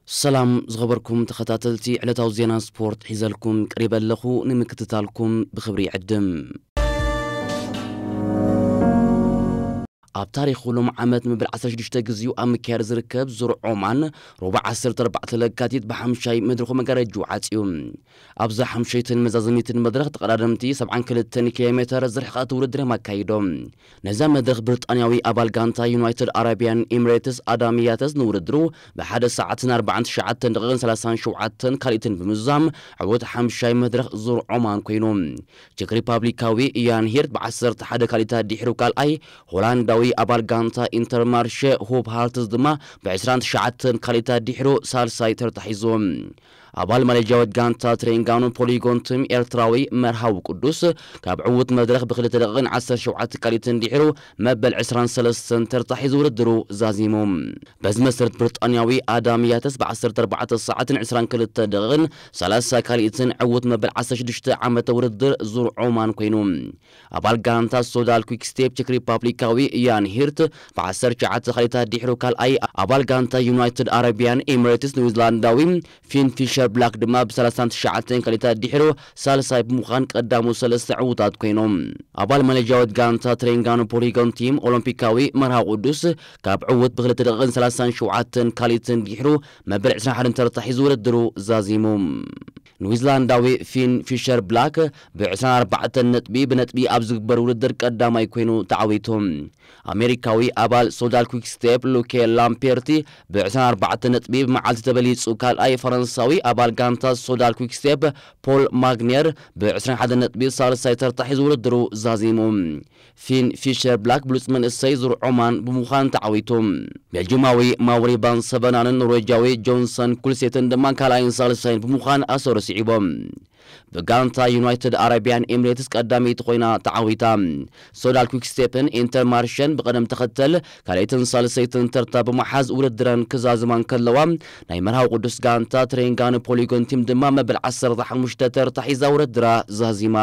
ሰላም ዝኸበርኩም ተኸታተልቲ ዕለታዊ ዜና ስፖርት ሒዘልኩም ቀሪበ ኣለኹ። ንምክትታልኩም ብኽብሪ ይዕድም። ኣብ ታሪኹ ሎም ዓመት መበል ዓሰርተ ሽዱሽተ ግዜኡ ኣብ ምክያድ ዝርከብ ዙር ዖማን፣ ሮባ ዓሰርተ ኣርባዕተ ለካቲት ብሓምሻይ መድረኹ መጋረጅኡ ዓጽዩ። ኣብዛ ሓምሸይትን መዛዘሚትን መድረኽ ተቐዳደምቲ ሰብዓን ክልተን ኪሎ ሜተር ዝርሕቐት ውድድር እዮም ኣካይዶም። ነዛ መድረኽ ብሪጣንያዊ ኣባል ጋንታ ዩናይትድ ኣረቢያን ኤምሬትስ ኣዳም ያተስ ንውድድሩ ብሓደ ሰዓትን ኣርባዓን ትሽዓተን ደቂቕን ሰላሳን ሸውዓተን ካልኢትን ብምዝዛም ዕውት ሓምሻይ መድረኽ ዙር ዖማን ኮይኑ። ቼክ ሪፓብሊካዊ ኢያን ሂርት ብዓሰርተ ሓደ ካልኢታት ድሕሩ ካልኣይ፣ ሆላንዳዊ ኣባል ጋንታ ኢንተርማርሸ ሁብ ሃርትዝ ድማ ብዕስራን ትሽዓተን ካልኢታት ድሕሩ ሳልሳይ ተርታሒዙ። ኣባል ማሌዥያዊት ጋንታ ትሬንጋኑ ፖሊጎን ቲም ኤርትራዊ መርሃዊ ቅዱስ ካብ ዕዉት መድረኽ ብክልተ ደቂቕን ዓሰርተ ሸውዓተ ካልኢትን ድሕሩ መበል ዕስራን ሰለስተን ተርታሒዙ ውድድሩ ዛዚሙ። በዚ መሰረት ብሪጣንያዊ ኣዳም ያተስ ብዓሰርተ ኣርባዕተ ሰዓትን ዕስራን ክልተ ደቂቕን ሰላሳ ካልኢትን ዕዉት መበል ዓሰርተ ሽዱሽተ ዓመተ ውድድር ዙር ዖማን ኮይኑ። ኣባል ጋንታ ሶዳል ኩክስቴፕ ቼክ ሪፓብሊካዊ ኢያን ሂርት ብዓሰርተ ትሽዓተ ካልኢታት ድሕሩ ካልኣይ፣ ኣባል ጋንታ ዩናይትድ ኣረቢያን ኤምሬትስ ኒውዚላንዳዊ ፊን ፊሸር ብላክ ድማ ብሰላሳን ትሽዓተን ካልኢታት ድሕሩ ሳልሳይ ብምዃን ቀዳሙ ሰለስተ ዕዉታት ኮይኖም። ኣባል ማሌዥያዊት ጋንታ ትሬንጋኑ ፖሊጎን ቲም ኦሎምፒካዊ መርሃ ቅዱስ ካብ ዕዉት ብክልተ ደቂቕን ሰላሳን ሸውዓተን ካልኢትን ድሕሩ መበል ዕስራን ሓደን ተርታሒዙ ውድድሩ ዛዚሙ። ኒውዚላንዳዊ ፊን ፊሸር ብላክ ብዕስራን ኣርባዕተን ነጥቢ ብነጥቢ ኣብ ዝግበር ውድድር ቀዳማይ ኮይኑ ተዓዊቱ። ኣሜሪካዊ ኣባል ሶዳል ኩክስቴፕ ሉኬ ላምፔርቲ ብዕስራን ኣርባዕተን ነጥቢ ብመዓልቲ ተበሊጹ ካልኣይ፣ ፈረንሳዊ ኣባል ጋንታ ሶዳል ኩክስቴፕ ፖል ማግኔር ብዕስራን ሓደን ነጥቢ ሳልሳይ ተርታሒዙ ውድድሩ ዛዚሙ። ፊን ፊሸር ብላክ ብሉጽ መንእሰይ ዙር ዖማን ብምዃን ተዓዊቱ። ቤልጅማዊ ማውሪ ቫን ሰቨናንን ኖርዌጃዊ ጆንሰን ኩልሴትን ድማ ካልኣይን ሳልሳይን ብምዃን ኣሰሩ ስዒቦም። ብጋንታ ዩናይትድ ኣረቢያን ኤምሬትስ ቀዳመይቲ ኮይና ተዓዊታ። ሶዳል ኩክስቴፕን ኢንተርማርሸን ብቐደም ተኸተል ካልኣይትን ሳልሰይትን ተርታ ብምሓዝ ውድድረን ክዛዝማ እንከለዋ፣ ናይ መርሃዊ ቅዱስ ጋንታ ትሬንጋኑ ፖሊጎን ቲም ድማ መበል ዓሰርተ ሓሙሽተ ተርታ ሒዛ ውድድራ ዛዚማ።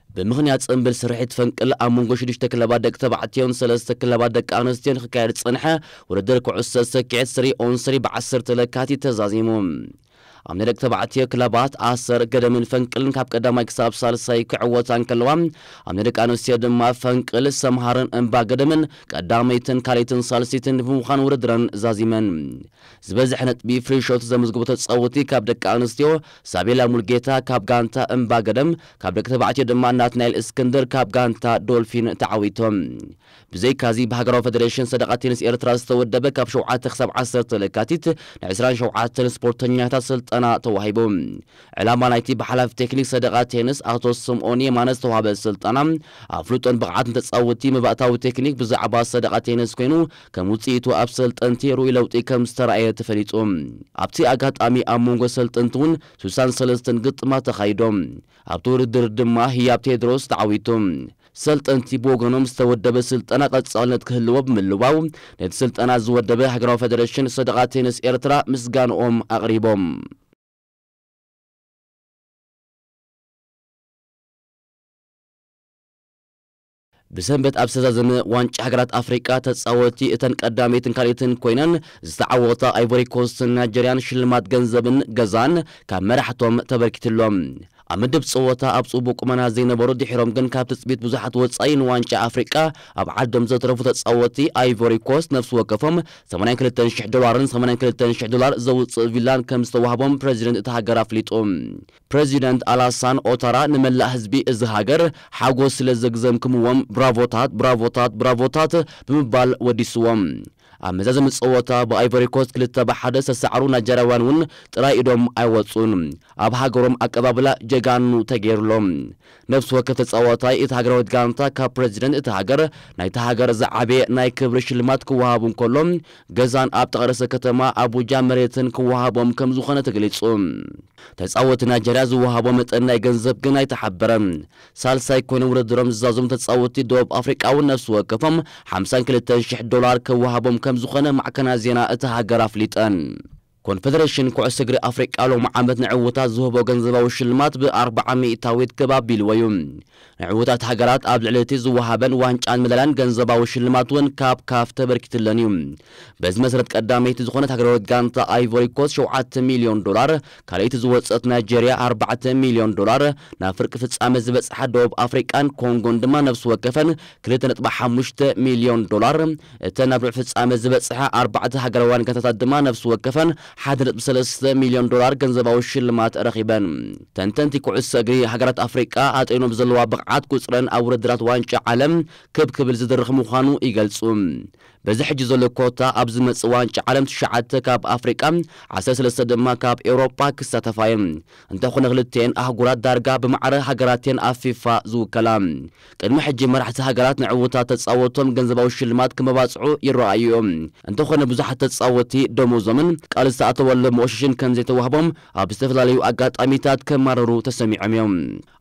ብምኽንያት ጽምብል ስርሒት ፈንቅል ኣብ መንጎ ሽዱሽተ ክለባት ደቂ ተባዕትዮን ሰለስተ ክለባት ደቂ ኣንስትዮን ክካየድ ዝጸንሐ ውድድር ኩዕሶ ሰኪዔት ስሪ ኦን ስሪ ብዓሰርተ ለካቲት ተዛዚሙ። ኣብ ናይ ደቂ ተባዕትዮ ክለባት ኣሰር፣ ገደምን ፈንቅልን ካብ ቀዳማይ ክሳብ ሳልሳይ ክዕወታ እንከለዋ፣ ኣብ ናይ ደቂ ኣንስትዮ ድማ ፈንቅል፣ ሰምሃርን እምባ ገደምን ቀዳመይትን ካልኣይትን ሳልሰይትን ብምዃን ውድድረን ዛዚመን። ዝበዝሐ ነጥቢ ፍሪሾት ዘመዝግቡ ተጻወቲ ካብ ደቂ ኣንስትዮ ሳቤላ ሙልጌታ ካብ ጋንታ እምባ ገደም፣ ካብ ደቂ ተባዕትዮ ድማ ናትናኤል እስክንድር ካብ ጋንታ ዶልፊን ተዓዊቶም። ብዘይካዚ ብሃገራዊ ፌደሬሽን ሰደቓ ቴኒስ ኤርትራ ዝተወደበ ካብ ሸውዓተ ክሳብ ዓሰርተ ለካቲት ን ዕስራን ሸውዓተን ስፖርተኛታት ስልጠና ተዋሂቡ። ዕላማ ናይቲ ብሓላፊ ቴክኒክ ሰደቓ ቴኒስ ኣቶ ስምኦን የማነ ዝተዋህበ ስልጠና፣ ኣፍልጦን ብቕዓትን ተጻወቲ መባእታዊ ቴክኒክ ብዛዕባ ሰደቓ ቴኒስ ኮይኑ፣ ከም ውጽኢቱ ኣብ ሰልጠንቲ ርኡይ ለውጢ ከም ዝተራእየ ተፈሊጡ። ኣብቲ ኣጋጣሚ ኣብ መንጎ ሰልጠንቲ እውን ስሳን ሰለስተን ግጥማት ተኻይዶም። ኣብቲ ውድድር ድማ ህያብ ቴድሮስ ተዓዊቱ። ሰልጠንቲ ብወገኖም ዝተወደበ ስልጠና ቀጻልነት ክህልዎ ብምልዋው፣ ነቲ ስልጠና ዝወደበ ሃገራዊ ፌደሬሽን ሰደቓ ቴኒስ ኤርትራ ምስጋንኦም ኣቕሪቦም። ብሰንበት ኣብ ዝተዛዘመ ዋንጫ ሃገራት ኣፍሪቃ ተጻወቲ እተን ቀዳመይትን ካልኢትን ኮይነን ዝተዓወታ ኣይቮሪ ኮስትን ናይጀርያን ሽልማት ገንዘብን ገዛን ካብ መራሕቶም ተበርኪትሎም። ኣብ ምድብ ጸወታ ኣብ ጽቡቕ ቁመና ዘይነበሩ ድሒሮም ግን ካብ ትጽቢት ብዙሓት ወጻኢ ንዋንጫ ኣፍሪቃ ኣብ ዓዶም ዘትረፉ ተጻወቲ ኣይቮሪ ኮስት ነፍሲ ወከፎም ሰማንያን ክልተን ሽሕ ዶላርን ሰማንያን ክልተን ሽሕ ዶላር ዘውጽእ ቪላን ከም ዝተዋህቦም ፕረዚደንት እታ ሃገር ኣፍሊጡ። ፕረዚደንት ኣላሳን ኦታራ ንመላእ ህዝቢ እዚ ሃገር ሓጎስ ስለ ዘግዘምክምዎም ብራቮታት፣ ብራቮታት፣ ብራቮታት ብምባል ወዲስዎም። ኣብ መዛዘሚ ጸወታ ብኣይቮሪ ኮስት ክልተ ብሓደ ዝተሳዕሩ ናይጀርያውያን እውን ጥራይ ኢዶም ኣይወጹን። ኣብ ሃገሮም ኣቀባብላ ጀጋኑ ተገይሩሎም። ነፍሲ ወከፍ ተጻዋታይ እቲ ሃገራዊት ጋንታ ካብ ፕረዚደንት እቲ ሃገር ናይቲ ሃገር ዝዓበየ ናይ ክብሪ ሽልማት ክወሃቡ እንከሎ፣ ገዛን ኣብ ጥቓ ርእሰ ከተማ ኣቡጃ መሬትን ክወሃቦም ከም ዝኾነ ተገሊጹ። ተጻወቲ ናይጀርያ ዝወሃቦ መጠን ናይ ገንዘብ ግን ኣይተሓበረን። ሳልሳይ ኮይኑ ውድድሮም ዝዛዘሙ ተጻወቲ ደቡብ ኣፍሪቃ እውን ነፍሲ ወከፎም ሓምሳን ክልተን ሽሕ ዶላር ክወሃቦም ከም ዝኾነ ማዕከናት ዜና እታ ሃገር ኣፍሊጠን። ኮንፈደሬሽን ኩዕሶ እግሪ ኣፍሪቃ ሎም ዓመት ንዕውታት ዝህቦ ገንዘባዊ ሽልማት ብ ኣርባዓ ሚእታዊት ክብ ኣቢልዎ እዩ። ንዕውታት ሃገራት ኣብ ልዕሊ እቲ ዝወሃበን ዋንጫን መዳልያን ገንዘባዊ ሽልማት እውን ካብ ካፍ ተበርኪትለን እዩ። በዚ መሰረት ቀዳመይቲ ዝኾነት ሃገራዊት ጋንታ ኣይቮሪ ኮስት ሸውዓተ ሚልዮን ዶላር፣ ካልኣይቲ ዝወጸት ናይጄርያ ኣርባዕተ ሚልዮን ዶላር፣ ናብ ፍርቂ ፍጻመ ዝበጽሓ ደቡብ ኣፍሪቃን ኮንጎን ድማ ነፍሲ ወከፈን ክልተ ነጥቢ ሓሙሽተ ሚልዮን ዶላር፣ እተን ናብ ርብዒ ፍጻመ ዝበጽሓ ኣርባዕተ ሃገራውያን ጋንታታት ድማ ነፍሲ ወከፈን ሓደ ነጥቢ ሰለስተ ሚልዮን ዶላር ገንዘባዊ ሽልማት ረኺበን። ተንተንቲ ኩዕሶ እግሪ ሃገራት ኣፍሪቃ ኣጥሪኖም ዘለዋ ብቕዓት ቁጽረን ኣብ ውድድራት ዋንጫ ዓለም ክብ ክብል ዝድርኽ ምዃኑ ይገልጹ። በዚ ሕጂ ዘሎ ኮታ ኣብ ዝመጽእ ዋንጫ ዓለም ትሽዓተ ካብ ኣፍሪቃ፣ ዓሰርተ ሰለስተ ድማ ካብ ኤውሮጳ ክሳተፋ እየን። እንተኾነ ክልቲኤን ኣህጉራት ዳርጋ ብማዕረ ሃገራተን ኣብ ፊፋ ዝውከላ። ቅድሚ ሕጂ መራሕቲ ሃገራት ንዕውታት ተጻወቶም ገንዘባዊ ሽልማት ክመባጽዑ ይረኣዩ እዮም። እንተኾነ ብዙሓት ተጻወቲ ደሞዞምን ቃል ዝተኣተወሎም መወሸሽን ከም ዘይተዋህቦም ኣብ ዝተፈላለዩ ኣጋጣሚታት ከማረሩ ተሰሚዖም እዮም።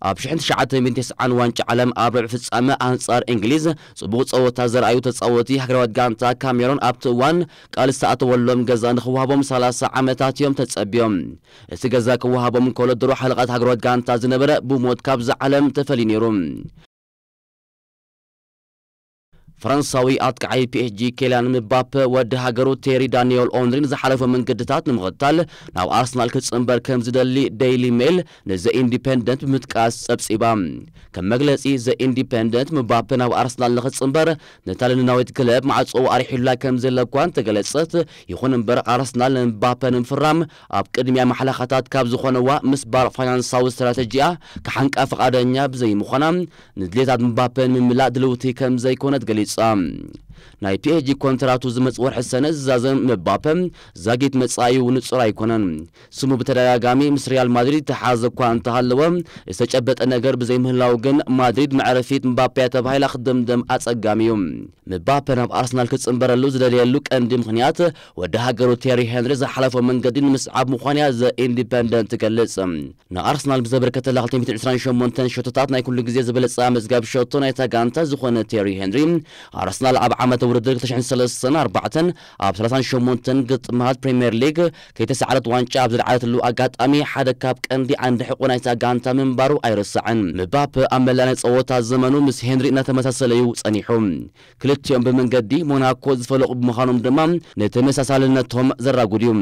ኣብ ሽሕን ትሽዓተ ሚእትን ተስዓን ዋንጫ ዓለም ኣብ ርብዒ ፍጻመ ኣንጻር እንግሊዝ ጽቡቕ ጸወታ ዘርኣዩ ተጻወቲ ሃገራዊት ጋንታ ካሜሮን ኣብቲ እዋን ቃል ዝተኣተወሎም ገዛ ንኽወሃቦም ሰላሳ ዓመታት እዮም ተጸብዮም። እቲ ገዛ ክወሃቦም እንከሎ ድሮ ሓለቓት ሃገራዊት ጋንታ ዝነበረ ብሞት ካብዛ ዓለም ተፈልዩ ነይሩ። ፈረንሳዊ ኣጥቃዓይ ፒኤስጂ ኬልያን ምባፐ ወዲ ሃገሩ ቴሪ ዳንኤል ኦንሪን ዝሓለፎ መንገድታት ንምኽታል ናብ ኣርሰናል ክጽንበር ከም ዝደሊ ዴይሊ ሜል ንዘ ኢንዲፐንደንት ብምጥቃስ ጸብጺባ። ከም መግለጺ ዘ ኢንዲፐንደንት፣ ምባፐ ናብ ኣርሰናል ንኽጽንበር ነታ ለንዳናዊት ክለብ ማዕጾ ኣርሒሉላ ከም ዘሎ እኳ እንተገለጸት፣ ይኹን እምበር ኣርሰናል ንምባፐ ንምፍራም ኣብ ቅድሚያ ማሕለኻታት ካብ ዝኾነዋ ምስባር ፋይናንሳዊ ስትራተጂኣ ክሓንቃ ፍቓደኛ ብዘይምዃና፣ ንድሌታት ምባፐ ንምምላእ ድልውቲ ከም ዘይኮነት ገሊጻ። ናይ ፒኤስጂ ኮንትራቱ ዝመጽእ ወርሒ ሰነ ዝዛዘም ምባፐ ዛጊት መጻኢኡ ንጹር ኣይኮነን። ስሙ ብተደጋጋሚ ምስ ሪያል ማድሪድ ተሓዘ እኳ እንተሃለወ፣ ዝተጨበጠ ነገር ብዘይምህላው ግን ማድሪድ መዕረፊት ምባፔ ተባሂላ ክድምደም ኣጸጋሚ እዩ። ምባፔ ናብ ኣርሰናል ክጽንበረሉ ዝደለየሉ ቀንዲ ምኽንያት ወዲ ሃገሩ ቴሪ ሄንሪ ዝሓለፎ መንገዲ ንምስዓብ ምዃኑ እያ ዘ ኢንዲፐንደንት ትገልጽ። ንኣርሰናል ብዘበርከተላ ክልተ ሚእትን ዕስራን ሸሞንተን ሸቶታት ናይ ኩሉ ግዜ ዝበለጸ መዝጋቢ ሸቶ ናይታ ጋንታ ዝኾነ ቴሪ ሄንሪ፣ ኣርሰናል ኣብ ዓመተ ውድድር ክልተ ሽሕን ሰለስተን ኣርባዕተን ኣብ ሰላሳን ሸሞንተን ግጥማት ፕሪምየር ሊግ ከይተሳዕረት ዋንጫ ኣብ ዝለዓለትሉ ኣጋጣሚ ሓደ ካብ ቀንዲ ዓንዲ ሕቖ ናይታ ጋንታ ምንባሩ ኣይርሳዕን። ምባፕ ኣብ መላእ ናይ ጸወታ ዘመኑ ምስ ሄንሪ እናተመሳሰለ እዩ ጸኒሑ። ክልቲኦም ብመንገዲ ሞናኮ ዝፈለቑ ብምዃኖም ድማ ንተመሳሳልነቶም ዘራጉድ እዩ።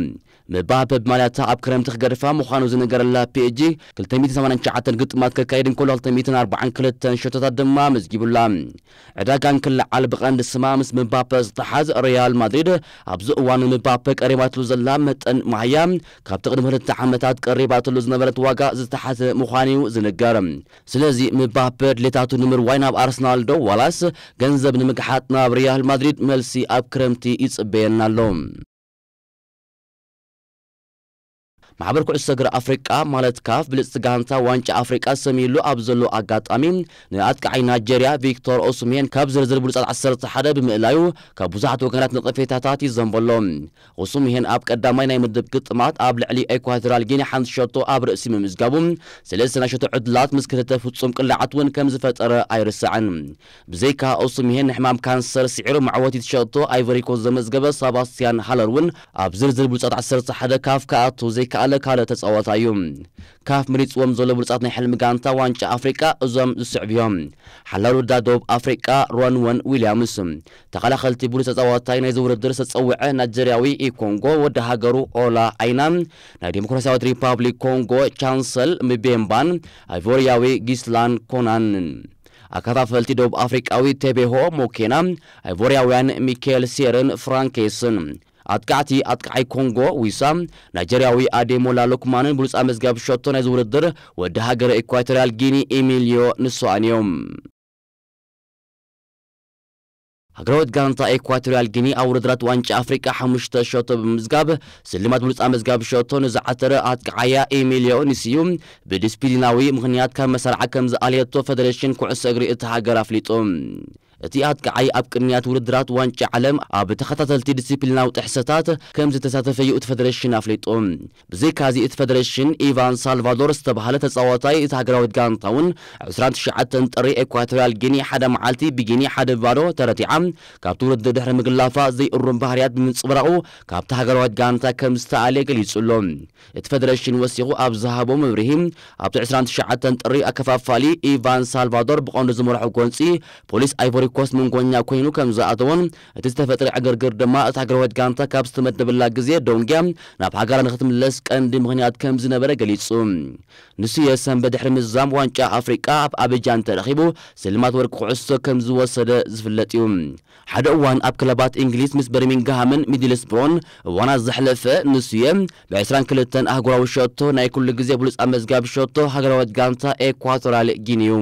ምባፕ ብማልያታ ኣብ ክረምቲ ክገድፋ ምዃኑ ዝነገረላ ፒኤስጂ ክልተ ሚእትን ሰማንያን ትሽዓተን ግጥማት ከካይድ እንከሎ ክልተ ሚእትን ኣርባዓን ክልተን ሸቶታት ድማ መዝጊቡላ። ዕዳጋ እንክለዓል ብቐንዲ ስማ ምስ ምባፐ ዝተሓዝ ሪያል ማድሪድ ኣብዚ እዋን ንምባፐ ቀሪባትሉ ዘላ መጠን መሃያ ካብቲ ቅድሚ ክልተ ዓመታት ቀሪባትሉ ዝነበረት ዋጋ ዝተሓተ ምዃኑ እዩ ዝንገር። ስለዚ ምባፐ ድሌታቱ ንምርዋይ ናብ ኣርሰናል ዶ ዋላስ ገንዘብ ንምግሓጥ ናብ ሪያል ማድሪድ መልሲ ኣብ ክረምቲ ይጽበየና ኣሎ። ማሕበር ኩዕሶ እግሪ ኣፍሪቃ ማለት ካፍ ብልጽቲ ጋንታ ዋንጫ ኣፍሪቃ ሰሚሉ ኣብ ዘሎ ኣጋጣሚ ንኣጥቃዓይ ናይጀርያ ቪክቶር ኦስሜን ካብ ዝርዝር ብሉጻት ዓሰርተ ሓደ ብምእላዩ ካብ ብዙሓት ወገናት ነቐፌታታት ይዘንበሎ። ኦስሜን ኣብ ቀዳማይ ናይ ምድብ ግጥማት ኣብ ልዕሊ ኤኳቶሪያል ጊኒ ሓንቲ ሸቶ ኣብ ርእሲ ምምዝጋቡ ሰለስተ ናይ ሸቶ ዕድላት ምስ ክልተ ፍጹም ቅላዓት እውን ከም ዝፈጠረ ኣይርሳዕን። ብዘይካ ኦስሜን ንሕማም ካንሰር ስዒሩ መዕወቲት ሸቶ ኣይቨሪኮስት ዘመዝገበ ሰባስቲያን ሃለር እውን ኣብ ዝርዝር ብሉጻት ዓሰርተ ሓደ ካፍ ክኣቱ ዘይከኣለ ካልእ ተጻዋታይ እዩ። ካፍ መሪጽዎም ዘሎ ብሉጻት ናይ ሕልሚ ጋንታ ዋንጫ ኣፍሪቃ እዞም ዝስዕቡ እዮም። ሓላሉ ዳ ደቡብ ኣፍሪቃ ሮንወን ዊልያምስ፣ ተኸላኸልቲ ብሉጽ ተጻዋታይ ናይዚ ውድድር ዝተጸውዐ ናይጀርያዊ ኢኮንጎ ወዲ ሃገሩ ኦላ ኣይና፣ ናይ ዲሞክራሲያዊት ሪፓብሊክ ኮንጎ ቻንሰል ምቤምባን ኣይቮሪያዊ ጊስላን ኮናንን። ኣከፋፈልቲ ደቡብ ኣፍሪቃዊ ቴቤሆ ሞኬና፣ ኣይቮርያውያን ሚካኤል ሴርን ፍራንኬስን። ኣጥቃዕቲ ኣጥቃዓይ ኮንጎ ዊሳ፣ ናይጀርያዊ ኣዴሞላ ሉክማንን ብሉጻ መዝጋብ ሸቶ ናይዚ ውድድር ወዲ ሃገረ ኢኳቶሪያል ጊኒ ኢሚልዮ ንሶኣን እዮም። ሃገራዊት ጋንታ ኢኳቶሪያል ጊኒ ኣብ ውድድራት ዋንጫ ኣፍሪቃ ሓሙሽተ ሸቶ ብምምዝጋብ ስልማት ብሉጻ መዝጋብ ሸቶ ንዝዓተረ ኣጥቃዓያ ኢሚልዮ ንስዩ ብዲስፕሊናዊ ምኽንያት ካብ መሳርዓ ከም ዝኣልየቶ ፈደሬሽን ኩዕሶ እግሪ እታ ሃገር ኣፍሊጡ። እቲ ኣጥቃዓይ ኣብ ቅንያት ውድድራት ዋንጫ ዓለም ኣብ ተኸታተልቲ ዲሲፕሊናዊ ጥሕሰታት ከም ዝተሳተፈ እዩ እቲ ፈደረሽን ኣፍሊጡ። ብዘይካዚ እቲ ፈደረሽን ኢቫን ሳልቫዶር ዝተባህለ ተጻዋታይ እቲ ሃገራዊት ጋንታ እውን ዕስራን ትሽዓተን ጥሪ ኤኳቶሪያል ጊኒ ሓደ መዓልቲ ብጊኒ ሓደ ባዶ ተረቲዓ ካብቲ ውድድር ድሕሪ ምግላፋ ዘይእሩም ባህርያት ብምንጽብራቑ ካብቲ ሃገራዊት ጋንታ ከም ዝተኣልየ ገሊጹ ኣሎ። እቲ ፈደረሽን ወሲኹ ኣብ ዝሃቦ መብርሂ ኣብቲ ዕስራን ትሽዓተን ጥሪ ኣከፋፋሊ ኢቫን ሳልቫዶር ብቐንዱ ዝመርሖ ጎንጺ ፖሊስ ኣይቮሪ ኮስት መንጎኛ ኮይኑ ከም ዝኣተወን እቲ ዝተፈጥረ ዕግርግር ድማ እታ ሃገራዊት ጋንታ ካብ ዝተመደበላ ግዜ ደንጉያ ናብ ሃገራ ንክትምለስ ቀንዲ ምኽንያት ከም ዝነበረ ገሊጹ። ንሱ የሰንበ ድሕሪ ምዛም ዋንጫ ኣፍሪቃ ኣብ ኣቢጃን ተረኺቡ ስልማት ወርቂ ኩዕሶ ከም ዝወሰደ ዝፍለጥ እዩ። ሓደ እዋን ኣብ ክለባት እንግሊዝ ምስ በርሚንግሃምን ሚድልስብሮን እዋናት ዘሕለፈ ንሱየ ብ22 ኣህጉራዊ ሸቶ ናይ ኩሉ ግዜ ብሉጽ ኣመዝጋቢ ሸቶ ሃገራዊት ጋንታ ኤኳቶራል ጊኒ እዩ።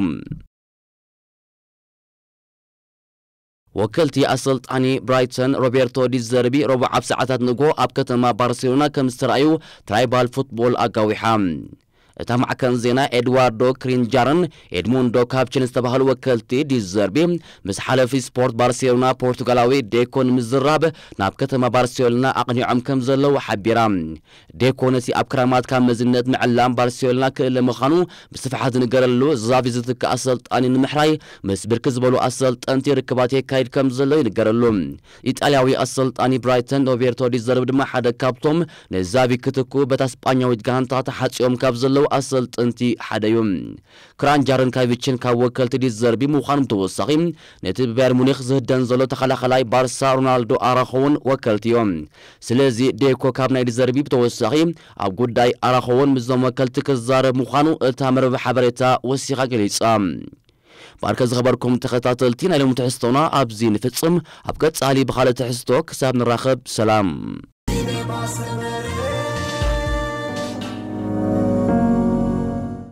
ወከልቲ ኣሰልጣኒ ብራይተን ሮቤርቶ ዲዘርቢ ረቡዕ ኣብ ሰዓታት ንግሆ ኣብ ከተማ ባርሴሎና ከም ዝተረኣዩ ትራይባል ፉትቦል ኣጋዊሓ። እታ ማዕከን ዜና ኤድዋርዶ ክሪንጃርን ኤድሙንዶ ካፕችን ዝተባህሉ ወከልቲ ዲዘርቢ ምስ ሓለፊ ስፖርት ባርሴሎና ፖርቱጋላዊ ዴኮ ንምዝራብ ናብ ከተማ ባርሴሎና ኣቕኒዖም ከም ዘለዉ ሓቢራ። ዴኮ ነቲ ኣብ ክራማት ካብ መዝነት ምዕላም ባርሴሎና ክእለ ምዃኑ ብስፍሓት ዝንገረሉ ዛቪ ዝትክእ ኣሰልጣኒ ንምሕራይ ምስ ብርክት ዝበሉ ኣሰልጠንቲ ርክባት የካይድ ከም ዘሎ ይንገረሉ። ኢጣልያዊ ኣሰልጣኒ ብራይተን ሮቤርቶ ዲዘርቢ ድማ ሓደ ካብቶም ንዛቪ ክትኩ በታ ስጳኛዊት ጋንታ ተሓጺኦም ካብ ዘለዉ ኣሰልጠንቲ ሓደ እዩ። ክራንጃርን ካቪችን ካብ ወከልቲ ዲዘርቢ ምዃኑ ብተወሳኺ ነቲ ብባየር ሙኒክ ዝህደን ዘሎ ተኸላኸላይ ባርሳ ሮናልዶ ኣራኾ እውን ወከልቲ እዮም። ስለዚ ዴኮ ካብ ናይ ዲዘርቢ ብተወሳኺ ኣብ ጉዳይ ኣራኾ እውን ምስዞም ወከልቲ ክዛረብ ምዃኑ እታ መርበብ ሓበሬታ ወሲኻ ገሊጻ። ባርከ ዝኸበርኩም ተኸታተልቲ ናይ ሎሚ ትሕዝቶና ኣብዚ ንፍጽም። ኣብ ቀጻሊ ብኻልእ ትሕዝቶ ክሳብ ንራኸብ ሰላም።